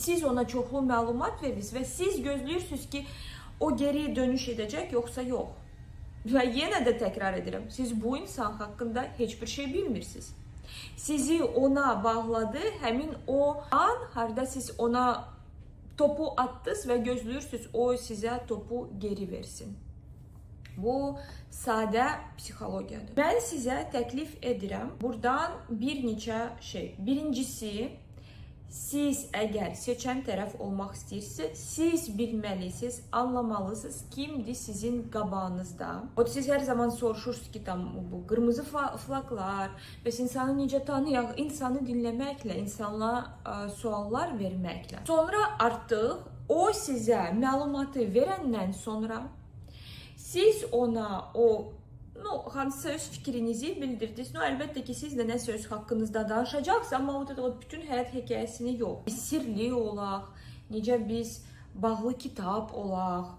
Siz ona çoxlu məlumat verirsiniz və siz gözləyirsiniz ki, o geri dönüş edəcək yoxsa yox. Və yenə də təkrar edirəm, siz bu insan haqqında heç bir şey bilmirsiniz. Sizi ona bağladı həmin o an harda siz ona topu atdınız və gözləyirsiniz o sizə topu geri versin. Bu sadə psixologiyadır. Mən sizə təklif edirəm buradan bir neçə şey. Birincisi, siz əgər seçən tərəf olmaq istəyirsinizsə, siz bilməlisiniz, anlamalısınız kimdir sizin qabağınızda. O siz hər zaman soruşursunuz ki, tam bu qırmızı flaqlar, bəs insanı necə tanıyaq? İnsanı dinləməklə, insanla suallar verməklə. Sonra artıq o sizə məlumatı verəndən sonra siz ona o, ну, hansısa öz fikrinizi bildirdiniz. Ну, əlbəttə ki, siz də nəsə öz haqqınızda danışacaqsınız, amma o bütün həyat hekayəsini yox. Biz sirli olaq, necə biz bağlı kitab olaq.